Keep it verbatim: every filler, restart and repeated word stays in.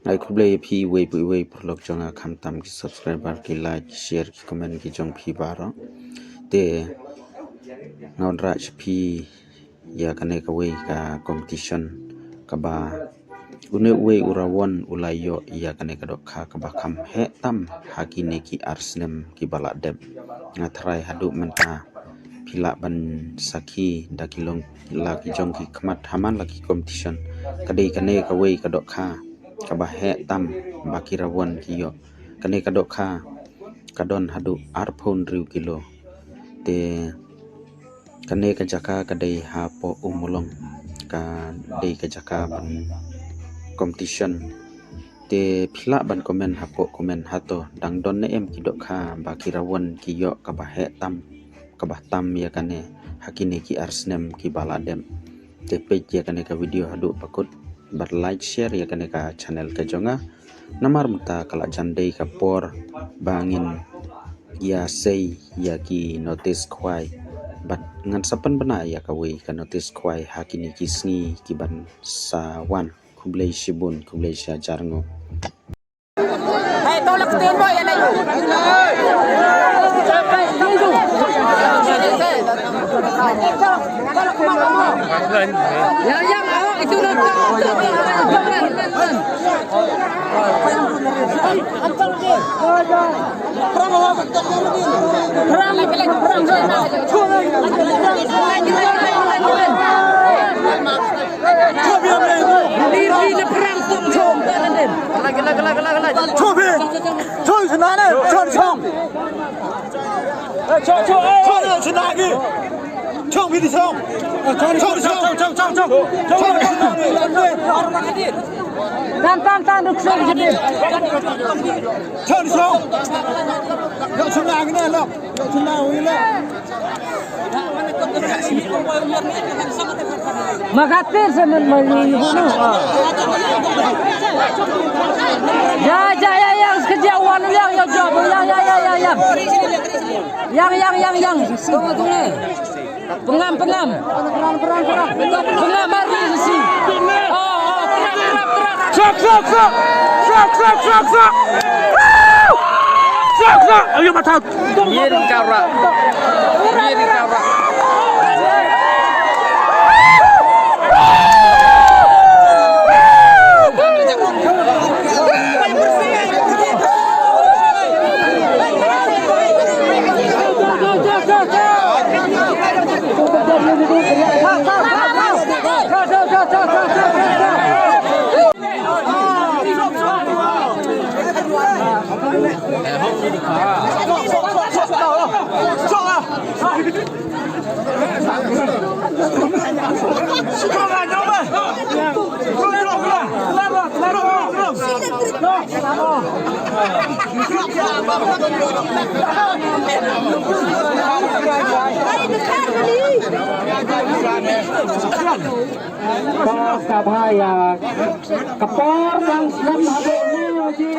Ai khublei phi wei phi wei paralok jong nga, khamtam ki subscriber, ki like, ki share, ki comment ki jong phi baroh. Te nga wanrah sha phi ïa kane kawei ka competition kaba une uwei u rawon u la ïoh ïa kane ka dohkha kaba kham heh tam ha kine ki ar snem kiba la dep. Nga tharai haduh mynta phi lah ban sakhi da ki long la ki jong ki khmat ha man la ki competition. Ka dei kane kawei ka dohkha kaba heh tam ba ki rawon ki ïoh. Kane ka dohkha ka don haduh arphew hynriew kilo. Te kane ka jaka ka dei hapoh Ummulong, ka dei ka jaka ban competition. Te phi lah ban comment hapoh comment hato dang don ne em ki dohkha ba ki rawon ki ïoh kaba heh tam, kaba tam ïa kane ha kine ki ar snem kiba la dep. Te peit ïa kane ka video haduh ba kut bad like share ïa kane ka channel ka jong nga. Namar mynta ka la jan dei ka por ba ngin ïa sei ïa ki notice khwai. Bad ngan sa pynbna ïa kawei ka notice khwai ha kine ki sngi kiban sa wan. Khublei shibun, khublei shihajar nguh. Tan, tan, tan, ruk song, song. Makatir semen mali bunu. Ya, ya, ya, ya, sekejap wan yang ya jawab. Ya, ya, ya, ya, ya. Yang, yang, yang, yang. Tunggu, tunggu. Pengam, pengam. Pengam, mari, si. Oh, oh, kerap, kerap, kerap. Sok, sok, sok. Sok, sok, sok, sok. Sok, sok. Ayo, mata. Yin kara. Yin kara. Ka bha ïa ka por dang slem haduh ne ji.